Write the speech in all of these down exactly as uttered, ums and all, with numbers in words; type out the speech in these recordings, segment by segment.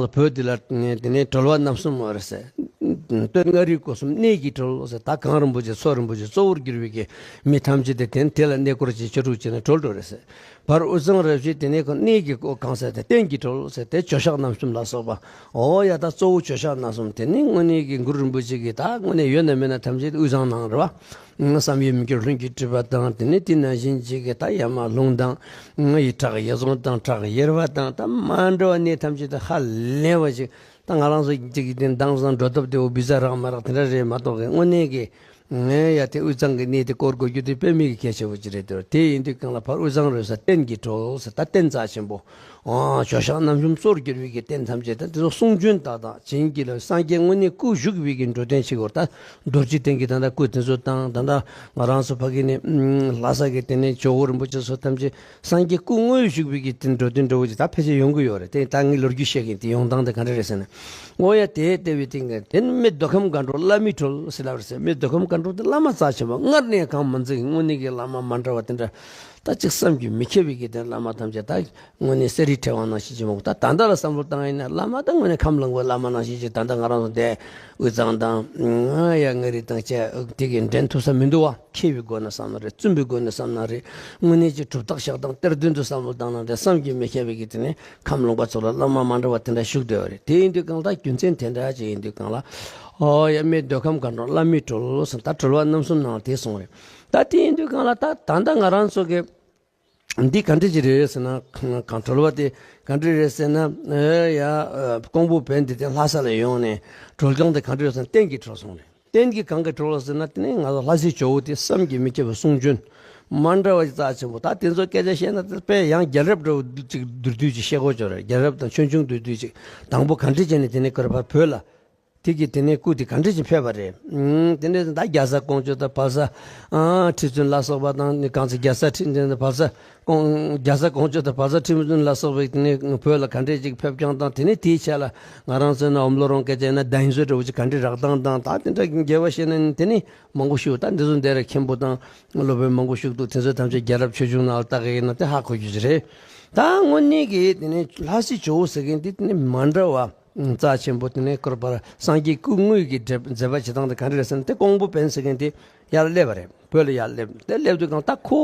བོད་འདི་ལ་དེ་ནས་གྲོལ་བ་རྣམ་གསུམ་ཡོད་རེད་ཟེར། སྟོད་མངའ་རིས་སྐོར་གསུམ་གནས་ཀྱིས་གྲོལ་ཟེར། ད་གངས་རིན་པོ་ཆེ་མཚོ་རིན་པོ་ཆེ་གཙོ་བོར་གྱུར་པའི་གི་མི་ཐམས་ཅད་དེ་དེ་དེ་ལ་གནས་སྐོར་བྱེད་ཆོས་དྲུག་བྱས་ནས་གྲོལ་འགྲོ་རེད་ཟེར། བར་དབུས་གཙང་རབ་ཞིའི་དེ་ནས་ཁོ་གནས་ཀྱི་སྐོར་གང་ཟེར་དེ་རྟེན་གྱིས་གྲོལ་ཟེར། དེ་ཇོ་ཤཱཀ་རྣམ་གསུམ་ལ་སོགས་པ། འོ་ཡ། ད་གཙོ་བོ་ཇོ་ཤཱཀ་རྣམ་གསུམ་དེ་ནི་དངོས་གནས་ཀྱི་གུ་རུ་རིན་པོ་ཆེ་གི་ད་དངོས་གནས་ཡོད་ན་མེད་ན་ཐམས་ཅད་དབུས་གཙང་ནང་རེད་བ། བསམ་ཡས་མི་འགྱུར་ལྷུན་གྱིས་གྲུབ་པ་དང་། དེ་ནས་དེ་ནང་བཞིན་གཅིག་གི་ད་ཡ་མ་ལུང་དང་། ཡི་བྲག་ཡེ་རྫོང་དང་བྲག་ཡེར་པ་དང་། ད་མ་འདྲ་བ་གནས་ཐམས་ཅད་དུ་ཧ་ལས་པ་ཞིག་ད་ང་རང་ཚོ་གཅིག་གི་དེ་མདང་སང་འགྲོ་སྟབས་དེ་འོ་བི་ཟ་རག་མ་རག་དེ་འདྲ་རེད་མ་གཏོགས་གི་དངོས་གནས་ཀྱི་ངས་ཡ་དེ་དབུས་གཙང་གི་གནས་དེ་སྐོར་དགོས་རྒྱུ་དེ་དཔེ་མི་གི་གལ་ཆེ་བོ་ཅིག་རེད་དེ། དེ་ཡིན་དུས་གང་ལ་བར་དབུས་གཙང་རོལ་ས་རྟེན་གྱིས་གྲོལ་ཟེར། ད་རྟེན་རྩ་ཆེན་པོ། ཨ། ཇོ་ཤཱཀ་རྣམ་གསུམ་གཙོར་གྱུར་པའི་གི་རྟེན་ཐམས་ཅད་དང་དེ་ཚོ་གསུང་རྒྱུན་ཏག་ཏག་བྱིན་གྱིས་བརླབས། སངས་རྒྱས་དངོས་གནས་སྐུ་བཞུགས་པའི་གི་འགྲོ་དོན་བྱེད་དགོས། ད་རྡོ་རྗེ་གདན་གྱི་ད་ལྟ་སྐུ་དེ་ཚོ་དང་། ད་ལྟ་ང་རང་ཚོ་ཕ་གི་ནས་ལྷ་ས་གི་དེ་ནས་ཇོ་བོ་རིན་པོ་ཆེ་ཚོ་ཐམས་ཅད་སངས་རྒྱས་སྐུ་དངོས་བཞུགས་པའི་གི་དེ་འགྲོ་དོན་འདྲ་བོ་ཅིག་ད་ཕལ་ཆེར་ཡོང་གི་ཡོད་རེད། དེ་ད་ངས་ལོ་རྒྱུས་བཤད་མཁན་དེ་ཡོང་སྟངས་དེ་ག་འདྲ་རེད་ཟེར་ན། འོ་ཡ། དེ་ལྟ་བུའི་སྟེང་གི་དེ་ནི་མི་མདོ་ཁམས་སྒང་དྲུག་བླ་མས་གྲོལ་ཟེར་ལབ་རེད་ཟེར། མི་མདོ་ཁམས་སྒང་དྲུག་དེ་བླ་མ་རྩ་ཆེན་པོ་སྔར་ནས་གང་མ་མཛད་ཀྱི་དངོས་གནས་ཀྱི་བླ་མ་མ་འདྲ་བ་དེ་འདྲ། ད་ཅིག་བསམ་གྱིས་མི་ཁྱབ་པའི་གི་དེ་བླ་མ་ཐམས་ཅད་ད་དངོས་གནས་གསེར་རིའི་ཕྲེང་བ་ནང་བཞིན་གྱི་མོ། ད་ད་ལྟ་ལ་བསམ་བློ་བཏང་ཡིན་ན་བླ་མ་ད་དངོས་གནས་ཁམས་བླངས་པའི་བླ་མ་ནང་བཞིན་གྱི། ད་ལྟ་ང་རང་ཚོ་འདས་དབུས་གཙང་དང་། ཡ། མངའ་རིས་དང་བཅས་དེ་གི་འགྲན་ཐུབ་ས་མི་འདུག་བ། མཁས་པའི་སྒོ་ནས་བསམ་ན་རེད། བཙུན་པའི་སྒོ་ནས་བསམ་ན་རེད། དངོས་གནས་ཀྱི་གྲུབ་རྟགས་ཤག་དང་གཏེར་སྟོན་དུ་བསམ་བློ་བཏང་ན་རེད། བསམ་གྱིས་མི་ཁྱབ་པའི་གི་དེ་ནས་ཁམས་ལུང་པ་ཚོ་ལ་བླ་མ་མ་འདྲ་བ་དེ་འདྲ་བཞུགས་བསྡད་པ་རེད། དེ་ཡིན་དུས་གང་ལ་རྒྱུ་མཚན་དེ་འདྲ་ཅིག་ཡིན་དུས་གང་ལ། ཨོ་ཡ། མི་མདོ་ཁམས་སྒང་དྲུག་བླ་མས་གྲོལ་ཟེར། ད་གྲོལ་བ་རྣམ་གསུམ་ནང་དེ་གསུངས་རེད། ད་དེ་ཡིན་དུས་གང་ལ་ད་ད་ལྟ་ང་རང་ཚོ་གི་འདི་ག་འདྲ་ཅིག་རེད་ཟེར་ན། གང་གྲོལ་བ་དེ་ག་འདྲ་རེད་ཟེར་ན། ཨེ་ཡ། ཨ། ཀོང་པོ་བོན་འདི་དེ་ལྷ་ས་ལ་ཡོང་ནས་གྲོལ་སྐྱོང་དེ་ག་འདྲ་རེད་ཟེར་ན། རྟེན་གྱིས་གྲོལ་སོང་རེད། རྟེན་གྱིས་གང་གིས་གྲོལ་ཟེར་ན། དེ་ནས་ང་ཚོ་ལྷ་སའི་ཇོ་བོ་དེ་བསམ་གྱིས་མི་ཁྱབ་པའི་གསུང་རྒྱུན་མ་འདྲ་བ་ཞིག་རྩ་ཆེན་པོ། ད་དེ་ཚོ་སྐད་ཆ་བཤད་ན་དཔེ་ཡང་རྒྱལ་རབས་འདྲ་བོ་ཅིག་མདོར་བསྡུས་ཅིག་བཤད་དགོས་ཅོག་རེད། རྒྱལ་རབས་དང་ཆོས་འབྱུང་མདོར་བསྡུས་ཅིག། དང་པོ་ག་འདྲ་བྱས་ནས་དེ་ནས་ཁོ་རང་ཕར་བོད་ལ། དེ་གི་དེ་ནས་སྐུ་དེ་ག་འདྲ་ཞིག་ཕེབས་པ་རེད། ཨང་། དེ་ནས་ད་རྒྱ་བཟའ་ཀོང་ཇོ་དང་བལ་བཟའ། ཨ། ཁྲི་བཙུན་ལ་སོགས་པ་དང་། ནི་གང་ཚེ་རྒྱ་བཟའ་ཁྲི་བཙུན་དང་བལ་བཟའ་ཀོང་། རྒྱ་བཟའ་ཀོང་ཇོ་དང་བལ་བཟའ་ཁྲི་བཙུན་ལ་སོགས་པའི་དེ་ནས་བོད་ལ་ག་འདྲས་ཅིག་ཕེབས་རྐྱང་དང་། དེ་ནས་དེའི་ཆ་ལ་ང་རང་ཚོ་ན་འོམ་ལོ་རོང་སྐད་ཆ་ཡིན་ན་གདན་ཟུར་འདྲ་བོ་ཅིག་ག་འདྲས་རག་སྟངས་དང་། ད་དེ་འདྲ་རྒྱས་པ་བཤད་ན་ནི་དེ་ནས་མང་པོ་ཞིག། ད་འདི་ཚོ་འདིར་མཁན་པོ་དང་སློབ་དཔོན་མང་པོ་ཞིག་འདུག། དེ་ཚོ་ཐམས་ཅད་རྒྱལ་རབས་ཆོས་འབྱུང་ནང་ལ་བལྟ་གི་ཡིན་ན་དེ་ཧ་གོ་རྒྱུ་ཞིག་རེད། ད་དངོས་གནས་ཀྱི་དེ་ནས་ལྷ་སའི་ཇོ་བོ་ཟེར་མཁན་དེ་དེ་ནས་མ་འདྲ་བ། རྩ་ཆེན་པོ་དེ་ནས་སྐོར་བར་སངས་རྒྱས་སྐུ་དངོས་ཀྱི་མཛད་མཛད་པ་བྱེད་སྟངས་དེ་ག་འདྲ་རེད་ཟེར་ན། དེ་ཀོང་པོ་བོན་ཟེར་མཁན་དེ་ཡར་སླེབས་པ་རེད། བོད་ལ་ཡར་སླེབས། དེ་སླེབས་དུས་གང་ད་ཁོ་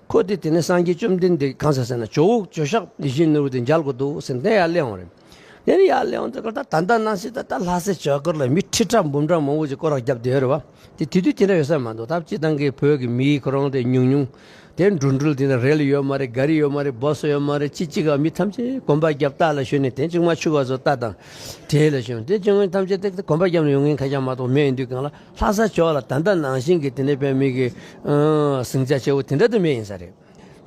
ཁོ་དེ་དེ་ནས་སངས་རྒྱས་བཅོམ་ལྡན་འདས་གང་ཟེར་ཟེར་ན། ཇོ་བོ་ཇོ་ཤཱཀ་ཡིད་བཞིན་ནོར་བུ་དེ་མཇལ་དགོས་འདུག་ཟེར་དེ་ཡར་སླེབས་འོང་རེད། དེ་ནས་ཡར་སླེབས་འོང་དུས་གང་ད་ད་ལྟ་ནང་བཞིན་ད་ལྟ་ལྷ་སའི་ཇོ་སྐོར་ལ་མི་ཁྲི་ཕྲག་འབུམ་ཕྲག་མང་པོ་ཅིག་སྐོར་ར་བརྒྱབ་བསྡད་ཡོད་རེད་བ། དེ་དེ་དུས་དེ་འདྲ་ཡོད་ས་མ་འདུག། ད་སྤྱིར་བཏང་གི་བོད་ཀྱི་མི་ཁོ་རང་དེ་ཉུང་ཉུང་། དེ་འགྲོ་འགྲུལ་དེ་འདྲ་རེལ་ཡོད་མ་རེད། ག་རི་ཡོད་མ་རེད། སྦ་སོ་ཡོད་མ་རེད། ཅི་གཅིག་ག་མི་ཐམས་ཅད་གོམ་པ་རྒྱབ་རྟ་ལ་ཞོན་ནས། དེ་གཅིག་མ་ཆུ་ག་ཚོ་རྟ་དང་བྲེལ་ལ་ཞོན། དེ་གཅིག་མ་ཐམས་ཅད་དེ་གོམ་པ་རྒྱབ་ནས་ཡོང་མཁན་ཁ་ཤས་མ་གཏོགས་མེད། ཡིན་དུས་གང་ལ་ལྷ་ས་ཕྱོགས་ལ་ད་ལྟ་ནང་བཞིན་གྱི་དེ་འདྲ་དཔེ་མི་གི་ཟིང་ཆ་ཆེ་བོ་དེ་འདྲ་དུ་མེད་ཡིན་ས་རེད།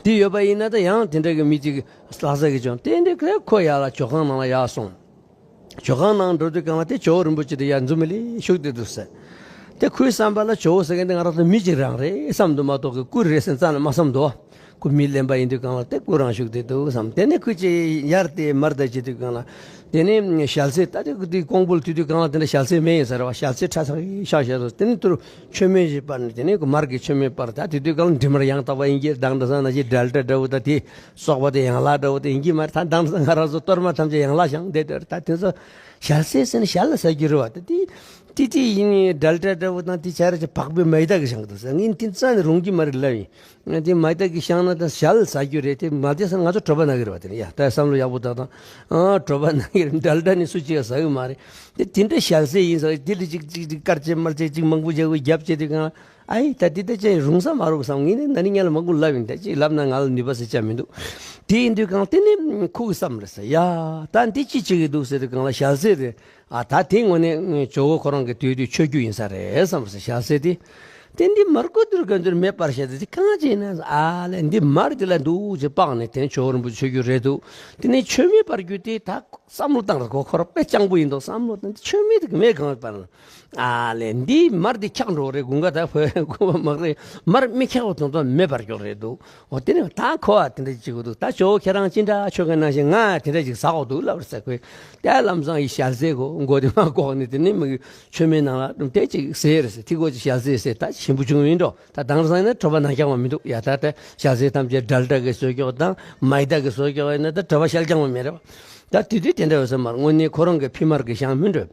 དེ་ཡོད་པ་ཡིན་ན་ད་ཡང་དེ་འདྲ་གི་མི་གཅིག་ལྷ་ས་གི་བྱུང་། དེ་འདྲ་ཁོ་ཡར་ལ་ཇོ་ཁང་ནང་ལ་ཡར་སོང་། ཇོ་ཁང་ནང་འགྲོ་དུས་གང་ལ་དེ་ཇོ་བོ་རིན་པོ་ཆེ་དེ་ཡར་འཛུམ་མི་ལེ་ཤུགས་དེ་འདུག་ཟེར། དེ་ཁོའི་བསམ་པ་ལ་ཇོ་བོ་ཟེར་མཁན་དེ་ང་རང་ཚོ་མི་གཅིག་རང་རེད་བསམ་འདུག་མ་གཏོགས་ཀྱི་སྐུ་རེད་ཟེར་རྩ་ནས་མ་བསམ་འདུག། ཁོ་མི་གླེན་པ་ཡིན་དུས་གང་ལ་དེ་སྐུ་རང་ཤུགས་དེ་འདུག་བསམ། དེ་ནས་ཁོས་ཅིག་ཡར་དེ་མར་དེ་བྱེད་དུས་གང་ལ། དེ་ནས་ཞལ་ཟས་ད་དེ་དེ་ཀོང་པོ་ལ་དུས་དུས་གང་ལ་དེ་འདྲ་ཞལ་ཟས་མེད་ཡིན་ཟེར་བ། ཞལ་ཟས་ཁྲ་ཚ་གི་ཤག་ཤག་འདུག། དེ་ནས་དུར་མཆོད་མེ་ཞིག་སྤར་ནས། དེ་ནས་ཁོ་མར་གྱི་མཆོད་མེ་སྤར། ད་དེ་དུས་གང་ལ་འབྲི་མར་ཡང་དག་པ་ཡིན་གྱི། དང་འདྲ་ས་ན་ཅིག་འབྲེལ་སྒྲ་འདྲ་བོ་ད་དེ། སོག་པོ་དེ་ཡན་ལག་འདྲ་བོ་དེ་ཡིན་གྱི་མ་རེད། ད་དང་ང་རང་ཚོ་གཏོར་མ་ཐམས་ཅད་ཡན་ལག་བཞེངས་བསྡད་དེ་རེད། ད་དེ་ཚོ་ཞལ་ཟས་ཟེར་ན་ཞལ་ལ་ཟ་རྒྱུ་རེད་བ། ད་དེ་ཏི་ཏི་ཡིན་ནི་འབྲེལ་སྒྲ་འདྲ་བོ་དང་དེ་ཆ་རེ་ཆ་བག་པའི་མེ་མདའ་གིས་བཞེངས་འདུག་ཟེར། ངས་དེ་རྩ་ནས་རུང་གི་མ་རེད་ལབ་ཡིན། དེ་མེ་མདའ་གིས་བཞེངས་ན་ད་ཞལ་ཟ་རྒྱུ་རེད། དེ་མ་བསྡད་ས་ང་ཚོ་གྲོད་པ་ན་གི་རེད་བ། དེ་ནི་ཡ་ད་བསམ་བློ་ཡག་པོ་བཏང་དང་། ཨ། གྲོད་པ་ན་གི་རེད། འབྲེལ་སྒྲ་ནི་སུ་གཅིག་ཡང་ཟ་གི་མ་རེད། དེ་དེ་འདྲ་ཞལ་ཟས་ཡིན་ཟེར། དེ་ལ་ཅིག་ཅིག་ཅིག་དཀར་ཆེ་དམར་ཆེ་ཅིག་མང་པོ་བྱས་རྒྱབ་བྱས་དེ་གང་། ཨའི་ད་འདི་ལྟ་ཅན་རུང་ས་མ་རུང་བསམ། ངས་ནི་ན་ནིང་ཉལ་ལ་མང་པོ་ལབ་ཡིན། ད་ཅིག་ལབ་ན་ང་ལ་ནུས་པ་ཟེར་ཆ་མི་འདུག། དེ་ཡིན་དུས་གང་དེ་ནི་ཁོ་གི་བསམ་རེད་ཟེར། ཡ་ད་འདི་ཅི་བྱེད་ཀྱི་འདུག་ཟེར་དུས་གང་ལ་ཞལ་ཟས་རེད། ཨ་ད་དེ་དངོས་གནས་ཇོ་བོ་ཁོ་རང་གི་དུས་དུས་མཆོད་རྒྱུ་ཡིན་ས་རེད་བསམ་ཟེར། ཞལ་ཟས་དེ་དེ་འདི་མར་ཀོ་དུར་ག་འདིར་མེ་སྤར་བྱས་ཏེ་དེ་གང་ཅི་ཡིན་ན། ཨ་ལས་འདི་མར་དེ་ལ་འདུག་ཅེས་སྤགས་ནས་དེ་ཇོ་བོ་རིན་པོ་ཆེ་མཆོད་རྒྱུ་རེད་འདུག། དེ་ནས་མཆོད་མེ་སྤར་རྒྱུ་དེ་ད་བསམ་བློ་བཏང་རེད། ཁོ་ཁོ་རང་དཔེ་སྤྱང་པོ་ཡིན་འདུག་བསམ་བློ་བཏང་། མཆོད་མེ་དེ་གི་མེ་གང་སྤར། ཨ་ལས་འདི་མར་འདི་འཁྱག་འགྲོ་རེད། དགུན་ཁ་ད་ཁོའི་དགུན་པ་མ་རེད། མར་མི་འཁྱག་པ་དོན་དུ་མེ་འབར་ཀྱོག་རེད་འདུག། འོ་དེ་ནི་ད་ཁོ་བ་དེ་འདྲ་ཅིག་འདུག། ད་ཇོ་བོ་ཁྱེད་རང་ཅི་འདྲ་མཆོད་མཁན་ནང་བཞིན་ང་དེ་འདྲ་ཅིག་ཟ་འོག་འདུག་ལབ་རེད་ཟེར། ཁོས་དེ་ལམ་སང་ཡི་ཞལ་ཟས་གོ་མགོ་དེ་མ་ལྐོག་ནས་དེ་ནི་མི་མཆོད་མེ་ནང་ལ་དེ་ཅིག་ཟས་རེད་ཟེར། ཐིག་གོ་ཅིག་ཞལ་ཟས་ཟས། ད་ཞིམ་པོ་བྱུང་ཡིན་འགྲོ། ད་དེང་སང་ནི་གྲོད་པ་ན་འཁྱག་པ་མི་འདུག། ཡ་ད་ད་ཞལ་ཟས་ཐམས་ཅད་འབྲེལ་སྒྲ་གི་བཟོས་ཀྱོག་དང་མེ་མདའ་གི་བཟོས་ཀྱོག་ཡིན་ན་ད་གྲོད་པ་ཤལ་རྐྱང་པ་མེད་རེད་བ། ད་དེ་དུས་དེ་འདྲ་ཡོད་ས་མ་རེད། དངོས་གནས་ཁོ་རང་གི་ཕི་མར་གི་ཞང་མི་འགྲོ།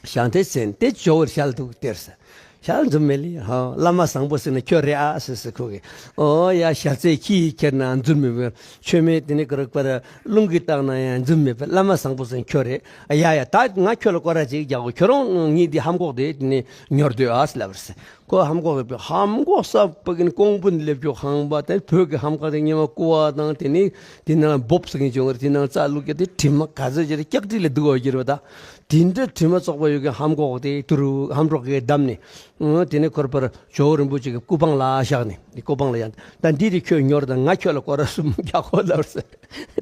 ཞང་དེ་ཟེར་དེ་ཇོ་བོར་ཞལ་ཐུག་སྟེར་ས། ཞལ་འཛུམ་མེ་ལི་ཧ་བླ་མ་བཟང་པོ་ཟེར་ན་ཁྱོད་རེད་ཨ་ཟེར་ཟེར་ཁོ་གི། ཨོ་ཡ་ཞལ་ཚད་ཁྱི་ཡིས་ཁྱེར་ན་འཛུམ་མེད་པར་མཆོད་མེ་དེ་ནི་ག་རེ་པར་རླུང་གིས་བཏང་ན་ཡང་འཛུམ་མེད་པར་བླ་མ་བཟང་པོ་ཟེར་ན་ཁྱོད་རེད། ཡ་ཡ་ད་ང་ཁྱོད་ལ་སྐོར་ར་ཅིག་རྒྱག་གོ། ཁྱོད་རང་ངའི་འདི་ཧམ་གོག་དེ་དེ་ནི་ཉོར་སྡོད་ཨ་ཟེར་ལབ་རེད་ཟེར། ཁོ་ཧམ་གོག་གི་ཧམ་གོག་ས་པ་གིན་ཀོང་པོ་ནས་སླེབས་ཀྱོག་ཧང་པ་དེ་བོད་ཀྱི་ཧམ་གོག་དེ་ཉི་མ་ཀུ་བ་དང་དེ་ནི་དེ་ནང་བོབ་ཟེར་གིན་བྱུང་བར་དེ་ནང་རྩ་བླུགས་ཀྱི་དེ་དྲི་མ་ག་ཚོད་ཅིག་སྐྱག་དྲི་ལས་སྡུག་བ་གྱུར་བ་ད། དེ་འདྲ་དྲི་མ་བཙོག་པ་ཡོད་གི་ཧམ་གོག་དེ་དུ་རུ་ཧམ་གོག་གིས་བསྡམས་ནས་དེ་ནི་ཁོར་པར་ཇོ་བོ་རིན་པོ་ཆེ་གི་སྐུ་པང་ལ་བཞག་ནས་དེ་སྐུ་པང་ལ་ཡང་ད་འདི་དེ་ཁྱོད་ཉོར་དང་ང་ཁྱོད་ལ་སྐོར་ར་གསུམ་རྒྱག་གོ་ལབ་ཟེར།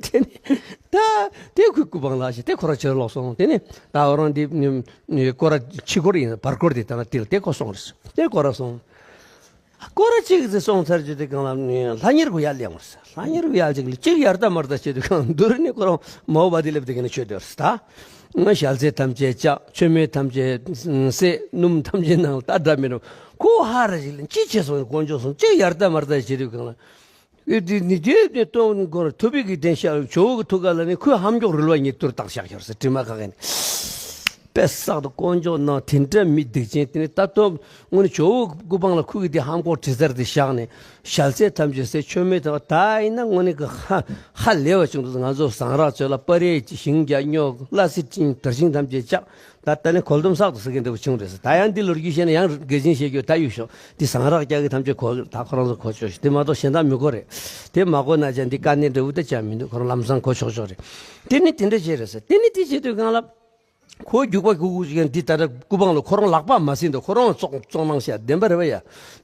དེ་ནི་ད་དེ་ཁོའི་སྐུ་པང་ལ་བཞག་དེ་ཁོ་ར་ཕྱིར་ལོག་སོང་། དེ་ནི་ད་འོ་རང་འདི་སྐོར་ར་ཕྱི་སྐོར་ཡིན་བར་སྐོར་དེ་ད་ན་དེ་ལ་དེ་ཁོ་སོང་རེད། དེ་སྐོར་ར་སོང་། སྐོར་ར་གཅིག་ཙེ་སོང་ཚར་རྗེས་དེ་གང་ལ་ལྷ་གཉེར་གུ་ཡར་སླེབས་ངོ་། ལྷ་གཉེར་གུ་ཡར་གཅིག་ལ་གཅིག་ཡར་ལྟ་མར་ལྟ་བྱེད་དུས་གང་མདུན་ནས་ཁོ་རང་མའོ་བ་དི་ལེབ་དེ་ག་ནས་ཆོད་དེ་ད། ང་ཞལ་ཚད་ཐམས་ཅད་བཅག་མཆོད་མེ་ཐམས་ཅད་བསད་སྣུམ་ཐམས་ཅད་ནང་ལ་ད་འདྲ་མི་འགྲོ། ཁོ་ཧ་ར་ཞིག་ལ་ཅི་བྱས་སོང་དཀོན་མཆོག་གསུམ་གཅིག་ཡར་ལྟ་མར་ལྟ་བྱེད་དུས་གང་ལ། ཨེ་དེ་ནི་དེ་ནི་སྟོན་གོ་ར་ཐུབ་པའི་གི་དེ་ཤ་ཇོ་བོ་གི་ཐུགས་ཀ་ལ་ནི་ཁོའི་ཧམ་མགྱོགས་རིལ་བ་གཉིས་ཐུར་བཏགས་བཞག་ཤར་ཟེར་དྲི་མ་ཁ་གན། དཔེ་བསགས་དུ་དཀོན་མཆོག་ནང་དེ་འདྲ་མི་སྡིག་ཅན་དེ་ནི་ད་སྟོབས་དངོས་གནས་ཇོ་བོ་གི་སྐུ་པང་ལ་ཁོ་གི་དེ་ཧམ་གོག་དྲི་ཟར་དེ་བཞག་ནས་ཞལ་ཚད་ཐམས་ཅད་ཟེར་མཆོད་མེ་དང་ད་ཡིན་ན་དངོས་གནས་གི་ཧ་ཧ་ལས་པ་བྱུང་འདུག་ང་ཚོ་ཟངས་རག་ཚོད་ལ་སྤ་རེ་ཞིང་རྒྱ་སྨྱོ་བླ་སྲི་ཅིང་དར་ཞིང་ཐམས་ཅད་བཅག་ད་ལྟ་ནི་གོལ་དུམ་བསགས་འདུག་ཟེར་མཁན་འདྲ་བོ་བྱུང་རེད་ཟེར། ད་ཡང་འདི་ལོ་རྒྱུས་བཤད་ན་ཡང་འགལ་ཆེན་བཤད་རྒྱུ་ད་གཡུག་ཤོག་འདི་ཟངས་རག་རྒྱག་གི་ཐམས་ཅད་གོ་ད་ཁོ་རང་ཚོ་གོ་ཆོག་ཤོག་དེ་མ་གཏོགས་གཞན་དག་མི་གོ་རེད། དེ་མ་གོ་ན་ཅང་འདི་དཀའ་གནད་འདྲ་བོ་ད་ཅང་མི་འདུག་ཁོ་རང་ལམ་སང་གོ་ཆོག་ཆོག་རེད། དེ་ནི་དེ་འདྲ་བྱས་རེད་ཟེར། དེ་ནི་དེ་བྱེད་དུས་གང་ལ་ཁོ་རྒྱུག་པ་རྒྱུག་རྒྱུག་ཅིག་འདི་ད་ལྟ་སྐུ་པང་ལ་ཁོ་རང་ལག་པ་མ་ཟིན་འདུག་ཁོ་རང་བཙོག་བཙོག་ནང་བཤད་བདེན་པ་རེད་བ་ཡ།